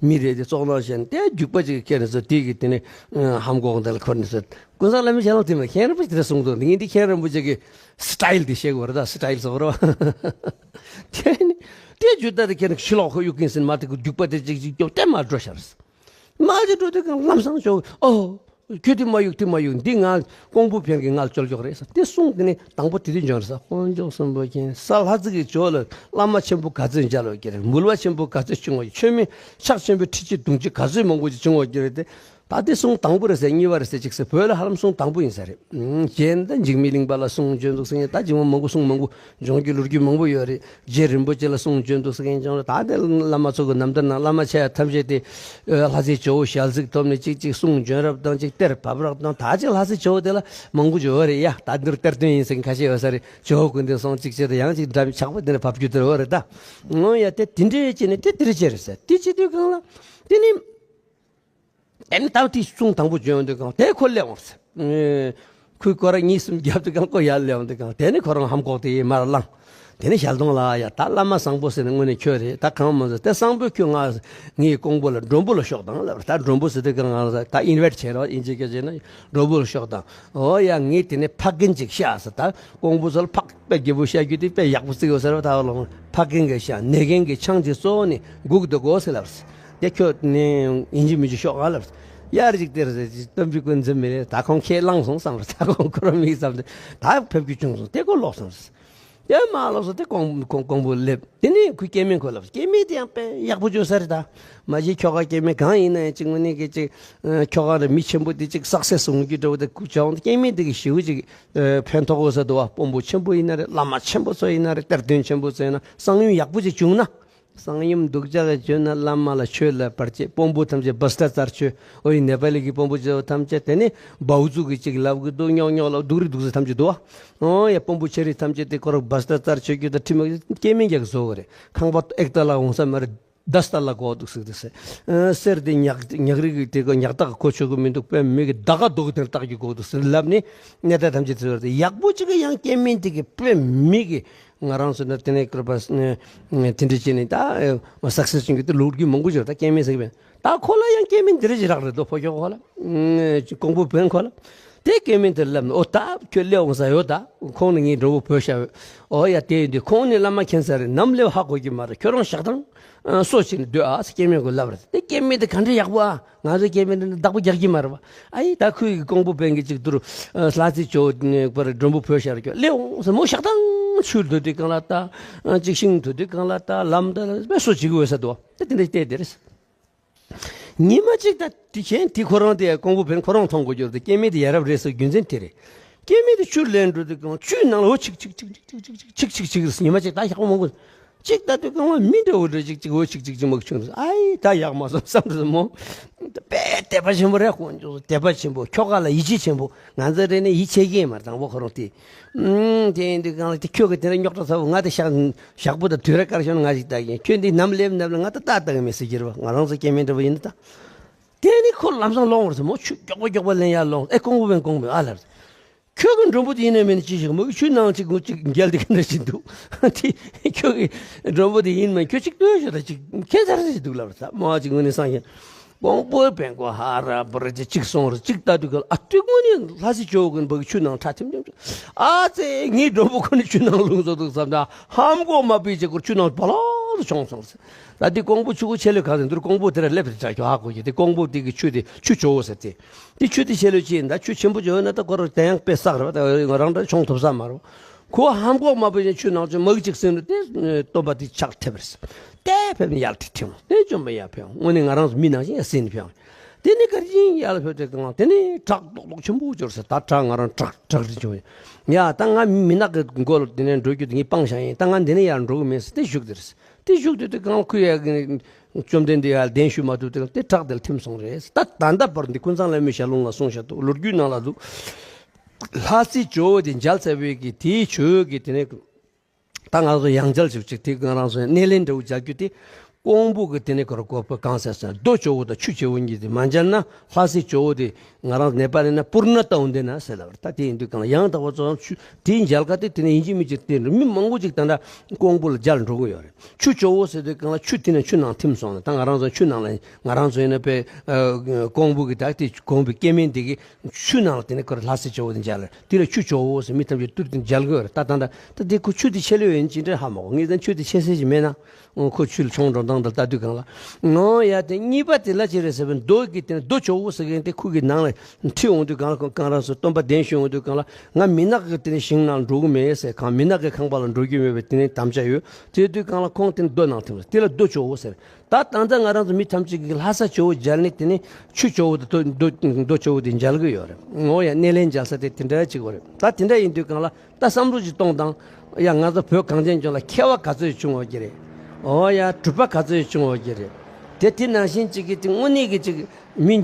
མི་རེད་དེ་བཙོག་ནང་བཤད་དེ་རྒྱུག་པ་ཅིག་ཁྱེར་ནས་ཚོ་དེ་གི་དེ་ནི་ཧམ་གོག་འདི་ལ་འཁོར་ནས་ཚོ། ཀུན་བཟང་བླ་མའི་ཞལ་ལག་དེ་མ་མཁན་རིན་པོ་ཆེ་དེ་གསུངས་འདུག་ངས་འདི་མཁན་རིན་པོ་ཆེ་གི་སི་ཊའིལ་དེ་བཤད་དགོས་རེད་ད། སི་ཊའིལ་ཟེར་བ་རེད་བ། དེ་ནི་དེ་རྒྱུ་ད་དེ་ཁྱེད་ནི་ཕྱི་ལོགས་ཁོ་གཡུག་གིན་ཟིན་མ་དེ་ཁོ་རྒྱུག་པ་དེ་ཅིག་ཅིག་སྐྱོབ་དེ་མ་འགྲོ་ཤར། མ་དེ་འགྲོ་དེ་གང་ལམ་སང་ཅོག་ཨོ། ཁྱོད་དེ་མ་གཡུག་དེ་མ་གཡུག་འདི་ང་ཀོང་པོ་ཕན་གི་ང་ལ་ཅོལ་ཅོག་རེད་ཟེར་དེ་གསུངས་དེ་ནི་དང་པོ་དེ་དུས་འབྱོར་ས་དཀོན་མཆོག་གསུམ་པོ་མཁྱེན་ས་ལྷ་རྫི་གི་ཇོ་ལ་བླ་མ་ཆེན་པོ་ག་ཚོད་མཇལ་བ་ཀྱི་རེད། མུལ་བ་ཆེན་པོ་ག་ཚོད་བྱུང་བ་ཡོད། མཆོད་མེ་ཕྱག་ཆེན་པོའི་ཁྲི་ཆེ་དུང་ཆེ་ག་ཚོད་མང་པོ་ཅིག་བྱུང་བ་ཀྱི་རེད་དེ། ད་དེ་གསུང་དང་པོ་རེད་ཟེར་གཉིས་པ་རེད་ཟེར་གཅིག་ཟེར་བོད་ལ་ཧ་ལམ་གསུང་དང་པོ་ཡིན་ས་རེད། གཞན་ད་འཇིགས་མེད་གླིང་པ་ལ་གསུང་བྱོན་འདུག་ཟེར་མཁན་ད་འཇིགས་མ་མང་པོ་གསུང་མང་པོ་འབྱུང་རྒྱུ་ལོ་རྒྱུས་མང་པོ་ཡོད་རེད། རྗེ་རིན་པོ་ཆེ་ལ་གསུང་བྱོན་འདུག་ཟེར་མཁན་ཀྱང་རེད། ད་དེ་བླ་མ་ཚོ་གི་རྣམ་ཐར་ནང་བླ་མ་ཆེ་ཡ་ཐམས་ཅད་དེ་ལྷ་རྫིའི་ཇོ་བོ་ཞལ་གཟིགས་ཐོབ་ནས་གཅིག་གཅིག་གསུང་བྱོན་རབས་དང་གཅིག་གཏེར་བབས་རབས་དང་ད་ཅིག་ལྷ་རྫིའི་ཇོ་བོ་དེ་ལ་མང་པོ་ཡོད་རེད་ཡ། ད་འདིར་གཏེར་སྟོན་ཡིན་ཟེར་མཁན་ཁ་ཤས་ཡོད་ས་རེད། ཇོ་བོ་ཀུན་ལྡན་སོང་གཅིག་བྱས་ཏེ་ཡང་གཅིག་འདྲ་མི་ཆགས་པ་དེ་འདྲ་བབས་རྒྱུ་དེ་ཡོད་རེད་ད། འོ་ཡ་དེ་དེ་འདྲའི་བྱས་ནས་དེ་དེ་འདྲ་བྱས་རེད་ཟེར་དེ་བྱེད་དུས་གང་ལ་དེ་ནི། དེ་ནི་ད་དེ་གསུང་དང་པོ་བྱོན་དུས་གང་དེ་ཁོ་སླེབས་འོང་ཟེར། ཁོས་སྐོར་ར་གཉིས་གསུམ་བརྒྱབ་དུས་གང་ཁོ་ཡར་སླེབས་འོང་དུས་གང་དེ་ནི་ཁོ་རང་ཧམ་ཁོག་དེ་ཡི་མར་བླངས། དེ་ནི་ཞལ་གདོང་ལ་ཡ་ད་བླ་མ་བཟང་པོ་ཟེར་ནས་དངོས་གནས་ཁྱོད་རེད་ད་གང་མ་ཟེར་དེ་བཟང་པོས་ཁྱོད་ང་ངའི་ཀོང་པོ་ལ་མགྲོན་པོ་ལ་ཤོག་དང་ལབ་རེད། ད་མགྲོན་པོ་ཟེར་དུས་གང་ང་ད་ཨིན་ཝའིཊ་བྱས་རོགས་ཨིན་ཇི་སྐད་བྱས་ན་མགྲོན་པོ་ལ་ཤོག་དང་། འོ་ཡ་ངས་དེ་ནི་ཕ་རྒན་ཅིག་ཤ་ཟེར་ད་ཀོང་པོ་ཚོ་ལ་ཕག་དཔེ་རྒྱལ་པོ་བཤད་རྒྱུ་དེ་དཔེ་ཡག་པོ་བརྩི་དགོས་ཟེར་བ་ད་བ་ལོང་ཕ་རྒན་གྱི་ཤ་ནད་རྒན་གྱི་ཆང་གཅིག་གཙོ་བོ་ནི་སྒུག་འདུག་གོ་ཟེར་ལབ། དེ་ཁྱོད་ནི་ཡིན་གཅིག་མིན་གཅིག་ཤོག་ཨ་ལབ། ཡར་ཅིག་སྟེར་ཟེར་ཅིག་གཏམ་རྒྱུད་ཀུན་འཛིན་མི་རེད་ད་ཁོང་ཁས་བླངས་སོང་བསམ་རེད་ད་ཁོང་ཁོ་རང་མིག་བསམ་དེ་ད་ཕེབས་རྒྱུ་བྱུང་སོང་དེ་ཁོ་ལོག་སོང་ཟེར། དེ་མ་ལོག་སོང་དེ་ཀོང་ཀོང་ཀོང་པོ་སླེབས་དེ་ནི་ཁོའི་སྐྱེ་དམན་ཁོ་ལབ་སྐྱེ་དམན་དེ་ཡང་དཔེ་ཡག་པོ་བྱུང་ས་རེད་ད། མ་གཞི་ཁྱོ་ག་སྐྱེ་དམན་གང་ཡིན་ན་ཡང་ཅིག་དངོས་གནས་ཀྱི་ཅིག་ཁྱོ་ག་རེ་མི་ཆེན་པོ་དེ་ཅིག་སག་སེ་སི་འོང་རྒྱུ་འདྲ་བོ་དེ་ཁུ་བྱ་འོང་དེ་སྐྱེ་དམན་དེ་གི་ཞེ་པོ་ཅིག་ཕན་ཐོགས་དགོས་ས་འདུག་བ། དཔོན་པོ་ཆེན་པོ་ཡིན་ན་རེད་བླ་མ་ཆེན་པོ་ཚོ་ཡིན་ན་རེད་གཏེར་སྟོན་ཆེན་པོ་ཚོ་ཡིན་ན་གསང་ཡུམ་ཡག་པོ་ཅིག་བྱུང་ན། གསང་ཡུམ་སྡུག་ཅག་གི་བྱོན་ན་བླ་མ་ལ་ཆོས་ལ་བར་ཆད་དཔོན་པོ་ཐམས་ཅད་བྷ་སྟ་ཙར་ཆོས་ཨོ་ཡི་ནེ་པ་ལི་གི་དཔོན་པོ་ཆོས་ཐམས་ཅད་དེ་ནི་བའུ་ཙུ་གི་ཅིག་ལབ་གི་འདུག་རྙོག་རྙོག་ལ་སྡུག་རི་སྡུག་ས་ཐམས་ཅད་འདུག་ཨ། ཨོ་ཡ་དཔོན་པོ་ཆེ་རིགས་ཐམས་ཅད་དེ་ཁོ་ར་བྷ་སྟ་ཙར་ཆོས་རྒྱུ་དང་ཁྲིམས་ཀྱི་སྐྱེ་དམན་རྒྱག་བཟོ་གི་རེད། ཁང་པ་ཨེག་ཏ་ལ་འོང་ས་མ་རེད་དཱ་སྟ་ལ་གོ་འདུག་ཟེར་དུས་ཟེར། གསེར་དེ་ཉག་ཉག་རིགས་ཀྱི་དེ་ག་ཉག་སྟག་གི་གོ་ཆོད་གི་མི་འདུག་དཔེ་མི་གི་ད་ག་རྡོ་གི་དེར་བཏགས་ཀྱི་གོ་འདུག་ཟེར་ལབ་ནས་གནས་སྟངས་ཐམས་ཅད་ཚོ་ཡག་པོ་ཅིག་གི་ཡང་སྐྱེ་དམན་དེ་གི་དཔེ་མི་གི་ང་རང་ཚོ་ནི་དེ་ནས་ཀར་པ་དེ་འདྲ་བྱས་ནས་ད་སག་སེ་སི་བྱུང་གི་དེ་ལོ་རྒྱུས་མང་པོ་ཡོད་ད་སྐྱེ་དམན་ཟེར་གི་བས་ད་ཁོ་ལ་ཡང་སྐྱེ་དམན་འདི་འདྲ་ཞིག་རག་རེད་དོ་ཕོ་ཁྱོ་ཁོ་ལ་ཀོང་པོ་བན་ཁོ་ལ་དེ་སྐྱེ་དམན་དེ་ལབ་ནས་ཨོ་ད་ཁྱོད་སླེབས་འོང་ས་ཡོད་ད་ཁོང་ནི་ངའི་འགྲོ་བོ་བོད་ཤ་ཡོད་ཨོ་ཡ་དེ་ཡིན་དུས་ཁོང་ནི་བླ་མ་མཁྱེན་ས་རེད་ནམ་སླེབས་ཧ་གོ་གི་མ་རེད་ཁྱོད་རང་ཞག་དང་སོ་བྱས་ནས་སྡོད་ཨ་ཟེར་སྐྱེ་དམན་ཁོ་ལབ་རེད་དེ་སྐྱེ་དམན་དེ་ག་འདྲ་ཡག་པོ་ཨ། ང་ཚོ་སྐྱེ་དམན་འདི་ནི་བདག་པོ་རྒྱག་གི་མ་རེད་བ། ཨ་ཡི་ད་ཁོའི་ཀོང་པོ་བན་གྱི་གཅིག་ཏུ་ལྷ་རྫི་ཇོ་བོ་པར་མགྲོན་པོ་བོད་ཤར་ཀྱོ་ལེ་འོང་ཟེར་མོ་ཞག་དང་ཆུ་འདུ་དུས་གང་ལ་ད་གཅིག་ཤིང་འདུ་དུས་གང་ལ་ད་ལམ་ད་ལ་དཔེ་སོ་བྱེད་ཀྱི་འོས་ས་འདུག་བ་ད་དེ་འདྲ་བལྟས་དེ་རེད། ཉི་མ་གཅིག་ད་དེ་གཞན་དེ་ཁོ་རང་དེ་ཀོང་པོ་བན་ཁོ་རང་མཐོང་དགོས་རྒྱུ་རེད་དེ་སྐྱེ་དམན་དེ་ཡ་རབས་རེད་ཟེར་རྒྱུ་མཚན་དེ་རེད། སྐྱེ་དམན་དེ་ཆུ་ལེན་འགྲོ་དུས་གང་ཆུའི་ནང་ལ་འོ་ཅིག་ཅིག་ཅིག་ཅིག་ཉི་མ་གཅིག་ད་ཡག་པོ་མང་པོ་ཅིག་ལྟ་དུས་གང་བ་མི་འདྲ་བོ་འདྲ་ཅིག་ཅིག་འོ་ཅིག་ཅིག་ཅིག་མ་ཆུ་ཨའི་ད་ཡག་མ་སོང་བསམ་རེད་མོ། དཔེ་དད་པ་ཆེན་པོ་རེད། དཔེ་དད་པ་ཆེན་པོ། ཁྱོ་ག་ལ་ཡིད་ཆེས་ཆེན་པོ། ང་ཚོ་རེ་ནས་ཡིད་ཆེས་ཀྱི་མ་རེད། དང་པོ་ཁོ་རང་དེ། ཨུམ། དེ་ཡིན་དུས་གང་ལ་དེ་ཁྱོད་ཀྱི་དེ་རིང་རྙོག་དྲ་ཚ་བོ་ང་དེ་ཞག་ཞག་པོ་དང་དུས་ར་དཀར་ཤོང་ང་ཞིག་ལྟ་གིན་ཁྱོད་འདི་ནམ་སླེབས་ནམ་ལ་ང་ད་ལྟ་ལྟ་གི་མེད་ཟེར་གྱི་རེད་བ། ང་རང་ཚོ་སྐྱེ་དམན་འདྲ་བོ་ཡིན་ན་ད། དེ་ནི་ཁོ་ལམ་སང་ལོང་བར་སོང་མོ། ཆུ་མགྱོགས་པོ་མགྱོགས་པོ་ལེན་ཡར་ལོང་། ཨེ་ཀོང་པོ་བན་ཀོང་པོ་ཨ་ལབ། ཁྱོད་ཀྱི་མགྲོན་པོ་དེ་ཡིན་ནམ་མིན་ན་ཅི་ཞིག་མོ་གི་ཆུ་ནང་ཅིག་ངུ་ཅིག་འགྱེལ་དེ་ག་འདྲ་ཞིག་འདུག་དེ་ཁྱོད་ཀྱི་མགྲོན་པོ་དེ་ཡིན་མིན་ཁྱོད་ཅིག་ལྟོས་ཤོག་ད་ཅིག་ཁྱད་མཚར་ཞིག་འདུག་ལབ་ར་ས་མོ་ཅིག་ངུ་ནི་སང་ཞིང་། ཀོང་པོ་བན་ཀོང་ཧ་ར་བ་ར་ཅིག་ཅིག་སོང་ར་ཅིག་ལྟ་དུས་ག་ཨ་ཏུ་ངུ་ནི་ལྷ་སྲས་ཇོ་བོ་གི་འབག་གི་ཆུ་ནང་ཁྲ་ཐིམ་ཐིམ་ཅིག་ཨ་ཙེ་ངའི་མགྲོན་པོ་ཁོ་ནི་ཆུ་ནང་ལྷུང་སོང་འདུག་བསམ་ད་ཧམ་གོག་མ་པའི་ཅིག་ཁོ་ཆུ་ནང་བ་ལོག་ཏུ་མཆོངས་སོང་ཟེར། ད་འདི་ཀོང་པོ་ཆུ་ཁོ་ཆེ་ལོས་ག་ཟེར་འདུག་ཀོང་པོ་དེ་ར་སླེབས་རེ་དྲག་ཁྱོ་ཧ་གོ་གི་དེ་ཀོང་པོ་དེ་གི་ཆུ་དེ་ཆུ་ཇོ་བོ་ཟེར་ཏེ། དེ་ཆུ་དེ་ཆེ་ལོས་ཅི་ཡིན་ད་ཆུ་ཆེན་པོ་ཇོ་བོ་ན་ད་ཁོ་ར་དེ་ཡང་དཔེ་བསགས་རེད་བ། ད་ང་རང་འདྲ་མཆོང་ཐུབ་ས་མ་རེད། ཁོ་ཧམ་གོག་མ་པོ་ཡང་ཆུ་ནང་ཆུ་མ་གི་ཅིག་ཟིན་ནུ་དེ་སྟོན་པ་དེ་ཕྱག་ཐེབས་རེད། དེ་ཕེབས་ནས་ཡར་ཁྲིད་ཐེངས་དེ་བཅོམ་པ་ཡར་ཕེབས་དངོས་གནས་ང་རང་ཚོ་མི་ནང་བཞིན་ཡར་ཟིན་ནས་ཕེབས། དེ་ནས་གར་ཡིན་ཡར་ལ་ཕེབས་དེ་གང་དེ་ནས་བྲག་རྡོག་རྡོག་ཆེན་པོ་འབྱོར་ཟེར། ད་བྲག་ང་རང་བྲག་བྲག་རི་བྱུང་ཡ་ད་ང་མི་ནག་གི་མགོ་ལ་དེ་ནས་འགྲོ་རྒྱུ་དེ་ངས་སྤང་བཞག་ཡིན། ད་ང་འདི་ནས་ཡར་འགྲོ་གི་མེད་ཟེར་དེ་བཞུགས་དེ་རེད། དེ་བཞུགས་དུས་དེ་གང་ཁོས་ཡ་གི་བཅོམ་ལྡན་འདས་ཡར་གདན་ཞུ་མ་ཐུབ་དེ་དེ་བྲག་དེ་ལ་ཐིམ་སོང་རེད། ད་ད་ལྟ་བར་འདི་ཀུན་བཟང་བླ་མའི་ཞལ་ལུང་ལ་གསུངས་བཞག་འདུག་ལོ་རྒྱུས་ནང་ལ་འདུག་ལྷ་སྲས་ཇོ་བོ་དེ་མཇལ་ཚར་བའི་གི་དེའི་ཆོས་ཀྱི་དེ་ནས་ད་ང་ཚོ་ཡང་མཇལ་ཞིག་ཅིག་དེ་ང་རང་ཚོ་སྣེ་ལེན་འདྲ་བོ་མཇལ་རྒྱུ་དེ་ཀོང་པོ་གི་དེ་ནས་ཁོ་ར་ཀོ་པོ་གང་ཟེར་སོང་རྡོ་ཇོ་བོ་དང་ཆུ་ཇོ་བོ་གཉིས་དེ་མ་མཇལ་ན་ལྷ་སྲས་ཇོ་བོ་དེ་ང་རང་ནེ་པ་ལི་ན་པུར་ན་ཏའུ་འདི་ན་ཟེར་ལབ་རེད། ད་དེ་ཡིན་དུས་གང་ལ་ཡང་དག་པ་ཚོ་ཆུ་དེའི་མཇལ་ཁ་དེ་དེ་ནས་ཡིན་གཅིག་མིན་གཅིག་དེ་མི་མང་པོ་ཅིག་ད་ལྟ་ཀོང་པོ་ལ་མཇལ་འགྲོ་གི་ཡོད་རེད། ཆུ་ཇོ་བོ་ཟེར་དུས་གང་ལ་ཆུ་དེ་ནས་ཆུ་ནང་ཐིམ་སོང་ནས་ད་ང་རང་ཚོ་ཆུ་ནང་ལ་ང་རང་ཚོ་ཡིན་ན་པའི་ཀོང་པོ་གི་ད་དེ་ཀོང་པོའི་སྐྱེ་དམན་དེ་གི་ཆུ་ནང་ལ་དེ་ནས་ཁོ་ར་ལྷ་སྲས་ཇོ་བོ་དེ་མཇལ་ལ་དེ་ལ་ཆུ་ཇོ་བོ་ཟེར་མི་ཐམས་ཅད་ཏུར་དེ་མཇལ་དགོས་རེད། ད་ད་ད་ད་དེ་ཁོ་ཆུ་དེ་ཆེ་ལོས་ཡིན་ཅི་འདྲ་ཧ་མ་གོ་ངས་ད་ཆུ་དེ་ཆེ་སེ་ཞིག་མེད་ན་ཁོ་ཆུ་ལ་མཆོང་འགྲོ་སྟངས་དང་ལྟ་དུས་གང་ལ་ངོ་ཡ་དེ་གཉིས་པ་དེ་ལ་ཅི་རེད་ཟེར་བའི་རྡོ་གི་དེ་ནས་རྡོ་ཇོ་བོ་ཟེར་མཁན་དེ་ཁོ་གི་ནང་ལ་ཁྲིད་འོང་དུས་གང་ལ་ཁོ་གང་རང་སོ་སྟོན་པ་གདན་ཞུ་འོང་དུས་གང་ལ་ང་མི་ནག་གི་དེ་ནས་ཞིང་ནང་འགྲོ་གི་མེད་ཟེར་གང་མི་ནག་གི་ཁང་པ་ལ་འགྲོ་རྒྱུ་མེད་པའི་དེ་ནས་དམ་བཅའ་ཡོད། དེ་དུས་གང་ལ་ཁོང་དེ་ནས་རྡོ་ནང་ཐིམ་དེ་ལ་རྡོ་ཇོ་བོ་ཟེར། ད་ད་ལྟ་ང་རང་ཚོ་མི་ཐམས་ཅད་ཀྱིས་ལྷ་ས་ཇོ་བོ་མཇལ་ནས་དེ་ནས་ཆུ་ཇོ་བོ་དེ་རྡོ་རྡོ་རྡོ་ཇོ་བོ་དེ་མཇལ་གི་ཡོད་རེད། འོ་ཡ་སྣེ་ལེན་མཇལ་ས་དེ་དེ་འདྲ་ཅིག་ཡོད་རེད། ད་དེ་འདྲ་ཡིན་དུས་གང་ལ་ད་བསམ་བློ་ཅིག་གཏོང་དང་། ཡ་ང་ཚོ་བོད་གངས་ཅན་ལྗོངས་ལ་མཁས་པ་ག་ཚོད་བྱུང་བ་གི་རེད། འོ་ཡ་གྲུབ་པ་ག་ཚོད་བྱུང་བ་གི་རེད། དེ་དེ་ནང་བཞིན་ཅིག་གི་དེ་དངོས་གནས་ཀྱི་ཅིག་མི་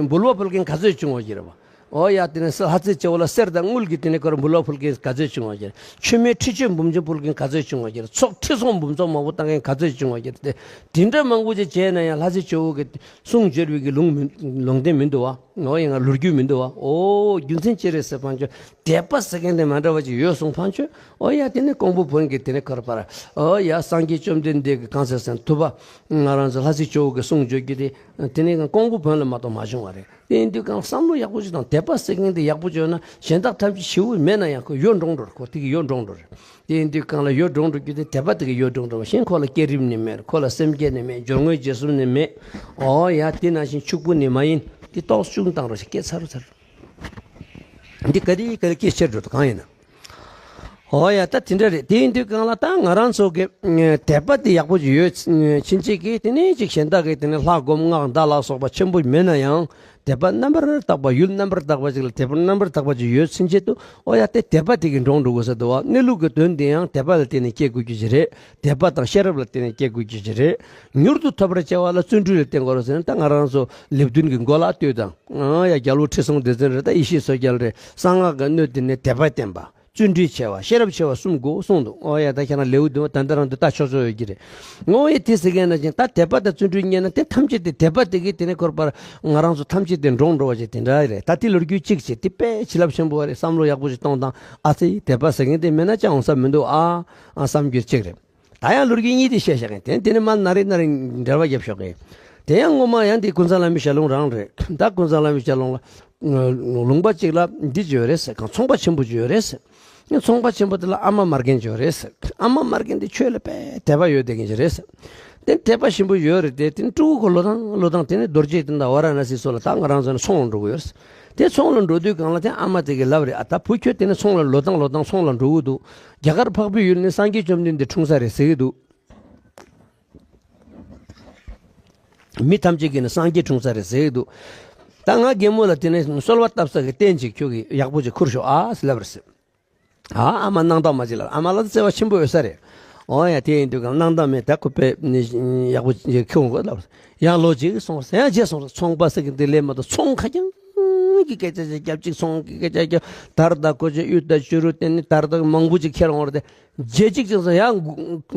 འབུལ་བ་ཕུལ་མཁན་ག་ཚོད་བྱུང་བ་གི་རེད་བ། འོ་ཡ་དེ་ནས་ལྷ་རྩེ་ཇོ་བོ་ལ་གསེར་དང་དངུལ་གྱི་དེ་ནས་ཁོ་ར་འབུལ་བ་ཕུལ་མཁན་ག་ཚོད་བྱུང་བ་ཡོད། མཆོད་མེ་ཁྲི་བཅུ་འབུམ་ཆེན་ཕུལ་མཁན་ག་ཚོད་བྱུང་བ་ཡོད། ཚོགས་ཁྲི་སྲོང་འབུམ་ཚོགས་མང་པོ་བཏང་མཁན་ག་ཚོད་བྱུང་བ་ཡོད། དེ་དེ་འདྲ་མང་པོ་ཅིག་བྱས་ན་ཡང་ལྷ་རྩེ་ཇོ་བོ་གི་གསུང་བརྗོད་པའི་གི་ལུང་མི་ལུང་བསྟན་མི་འདུག་བ། འོ་ཡ་ང་ལོ་རྒྱུས་མི་འདུག་བ། འོ་རྒྱུ་མཚན་ཅི་རེད་ཟེར་བ་ཅོ་དད་པ་ཟེར་མཁན་དེ་མ་འདྲ་བ་ཅིག་ཡོད་གསུངས་བ་ཅོ། འོ་ཡ་དེ་ནས་ཀོང་པོ་བོན་གྱི་དེ་ནས་ཁར་པར་འོ་ཡ་སངས་རྒྱས་བཅོམ་ལྡན་འདས་ཀྱི་གང་ཟེར་ཟེར་ཐུབ་པ་ང་རང་ཚོ་ལྷ་རྩེ་ཇོ་བོ་གི་གསུང་བརྗོད་རྒྱུ་དེ་དེ་ནས་ཀོང་པོ་བོན་ལ་མ་གཏོགས་མ་བྱུང་བ་རེད། དེ་ཡིན་དུས་གང་བསམ་བློ་ཡག་པོ་ཞིག་དང་དད་པ་ཟེར་མཁན་དེ་ཡག་པོ་བྱུང་ན་གཞན་དག་ཐམས་ཅད་ཞེ་པོ་མེད་ན་ཡང་ཁོ་ཡོད་འགྲོ་འགྲོ་རེད། ཁོ་དེ་གི་ཡོད་འགྲོ་འགྲོ་རེད། དེ་ཡིན་དུས་གང་ལ་ཡོད་འགྲོ་འགྲོ་རྒྱུ་དེ་དད་པ་དེ་གི་ཡོད་འགྲོ་འགྲོ་བ་གཞན་ཁོ་ལ་བསྐྱེད་རིམ་ནི་མེད། ཁོ་ལ་སེམས་བསྐྱེད་ནི་མེད། སྦྱོར་དངོས་རྗེས་གསུམ་ནི་མེད། འོ་ཡ་དེ་ནང་བཞིན་ཕྱུག་པོ་ནི་མ་ཡིན། དེ་ཏོག་ཙམ་བཏང་རོགས་ཞེས་སྐད་ཚར་རུ་ཚར་རུ། འདི་ག་རེ་ག་རེ་སྐད་ཆེར་འགྲོ་དུ་གང་ཡིན་ན། འོ་ཡ་ད་དེ་འདྲ་རེད། དེ་ཡིན་དུས་གང་ལ་ད་ང་རང་ཚོ་གི་དད་པ་དེ་ཡག་པོ་ཅིག་ཡོད་ཕྱིན་ཆད་ཀྱི་དེ་ནས་ཅིག་གཞན་དག་གི་དེ་ནས་ལྷ་སྒོམ་སྔགས་བཟླ་ལ་སོགས་པ་ཆེན་པོ་མེད་ན་ཡང་དད་པ་རྣམ་པར་དག་པ་ཡུལ་རྣམ་པར་དག་པ་ཅིག་ལ་དད་པ་རྣམ་པར་དག་པ་ཅིག་ཡོད་ཕྱིན་ཆད་དུ་འོ་ཡ་དེ་དད་པ་དེ་གི་འགྲོ་འགྲོ་དགོས་ས་འདུག་བ། གནས་ལུགས་ཀྱི་དོན་དེ་ཡང་དད་པ་ལ་བརྟེན་ནས་སྐྱེ་དགོས་རྒྱུ་ཅིག་རེད། དད་པ་དང་ཤེས་རབ་ལ་བརྟེན་ནས་སྐྱེ་དགོས་རྒྱུ་ཅིག་རེད། མྱུར་དུ་ཐོབ་པར་བྱ་བ་ལ་བརྩོན་འགྲུས་ལ་བརྟེན་དགོས་རེད་ཟེར་ན་ད་ང་རང་ཚོ་ལེབ་བདུན་གྱི་མགོ་ལ་ལྟོས་དང་། ཡ་རྒྱལ་པོ་ཁྲི་སྲོང་ལྡེ་བཙན་རེད། ད་ཡེ་ཤེས་མཚོ་རྒྱལ་རེད། གསང་སྔགས་ཀྱི་སྣོད་དེ་ནི་དད་པ་བརྟན་པ། བརྩོན་འགྲུས་ཆེ་བ། ཤེས་རབ་ཆེ་བ་གསུམ་དགོས་གསུངས་འདུག་འོ་ཡ་ད་ཁྱེད་རང་ལེའུ་བདུན་པ་ད་ལྟ་རང་དུ་ལྟ་ཆོག་ཆོག་ཡོད་ཀྱི་རེད། ངོ་ཡ་དེ་ཟེར་མཁན་ན་ཅིང་ད་དད་པ་དང་བརྩོན་འགྲུས་རྙེད་ན་དེ་ཐམས་ཅད་དེ་དད་པ་དེ་གིས་དེ་ནས་འཁོར་བར་ང་རང་ཚོ་ཐམས་ཅད་དེ་འགྲོངས་འགྲོ་བ་ཞིག་དེ་འདྲ་རེད། ད་དེ་ལོ་རྒྱུས་གཅིག་བྱེད་དེ་དཔེ་བྱིན་རླབས་ཆེན་པོ་རེད། བསམ་བློ་ཡག་པོ་ཞིག་གཏོང་དང་། ཨ་ཙི་དད་པ་ཟེར་མཁན་དེ་མེད་ན་ཅང་འོང་ས་མི་འདུག་ཨ། ཨ་བསམ་རྒྱུ་གཅིག་རེད། ད་ཡང་ལོ་རྒྱུས་གཉིས་དེ་བཤད་བཞག་གིན་དེ་དེ་ནི་མ་ན་རེ་ན་རེ་འབྲེལ་བ་རྒྱབ་ཤོག་གིན། དེ་ཡང་ངོ་མ་ཡང་དེ་ཀུན་བཟང་བླ་མའི་ཞལ་ལུང་རང་རེད། ད་ཀུན་བཟང་བླ་མའི་ཞལ་ལུང་ལ་ལུང་པ་གཅིག་ལ་འདི་བརྗོད་རེད་ཟེར་གང་ཚོང་པ་ཆེན་པོ་བརྗོད་རེད་ཟེར། ཚོང་པ་ཆེན་པོ་དེ་ལ་ཨ་མ་མ་རྒན་བརྗོད་རེད་ཟེར། ཨ་མ་མ་རྒན་དེ་ཆོས་ལ་དཔེ་དད་པ་ཡོད་བསྡད་མཁན་ཅིག་རེད་ཟེར། དེ་དད་པ་ཞིམ་པོ་ཡོད་རེད་དེ། དེ་ནི་ཕྲུ་གུ་ཁོ་ལོ་ཐང་ལོ་ཐང་དེ་ནི་རྡོ་རྗེ་གདན་དང་ཝཱ་ར་ཎ་སི་སོགས་ལ་ད་ང་རང་ཚོ་ནི་ཚོང་ལ་འགྲོ་གི་ཡོད་རེད་ཟེར། དེ་ཚོང་ལ་འགྲོ་དུས་གང་ལ་དེ་ཨ་མ་དེ་གིས་ལབ་རེད། ཨ་ད་བུ་ཁྱོད་དེ་ནི་ཚོང་ལ་ལོ་ཐང་ལོ་ཐང་ཚོང་ལ་འགྲོ་གི་འདུག་རྒྱ་གར་འཕགས་པའི་ཡུལ་ནས་སངས་རྒྱས་བཅོམ་ལྡན་འདས་འཁྲུངས་ས་རེད་ཟེར་གི་འདུག་མི་ཐམས་ཅད་ཀྱིས་ནི་སངས་རྒྱས་འཁྲུངས་ས་རེད་ཟེར་གི་འདུག་ད་ང་རྒན་མོ་ལ་དེ་ནས་གསོལ་བ་བཏབ་ས་གི་རྟེན་ཅིག་ཁྱོད་ཀྱིས་ཡག་པོ་ཅིག་ཁུར་ཤོག་ཨ་ཟེར་ལབ་རེད་ཟེར། ཨ་ཨ་མ་སྣང་དག་མ་ཅིག་ལ་ཨ་མ་ལ་བརྩེ་བ་ཆེན་པོ་ཡོད་ས་རེད། འོ་ཡ་དེ་ཡིན་དུས་གང་སྣང་དག་མེད་ད་ཁོ་པས་ནི་ཡག་པོ་ཅིག་ཁྱོད་ཀྱིས་ལབ་རེད། ཡང་ལོ་གཅིག་སོང་ཟེར་ཡང་རྗེས་སོང་རེད། ཚོང་པ་ཟེར་གི་འདི་ལས་མ་གཏོགས་ཚོང་ཁ་རྐྱང་གི་སྐད་ཆ་ཅིག་རྒྱབ་ཅིག་ཚོང་གི་སྐད་ཆ་རྒྱབ་དར་དང་གོ་ཆེན་གཡུ་དང་བྱུ་རུ་དེ་ནི་དར་དང་མང་པོ་ཅིག་ཁྱེར་འོང་རེད་དེ། རྗེས་གཅིག་ཅིག་སོང་ཡང་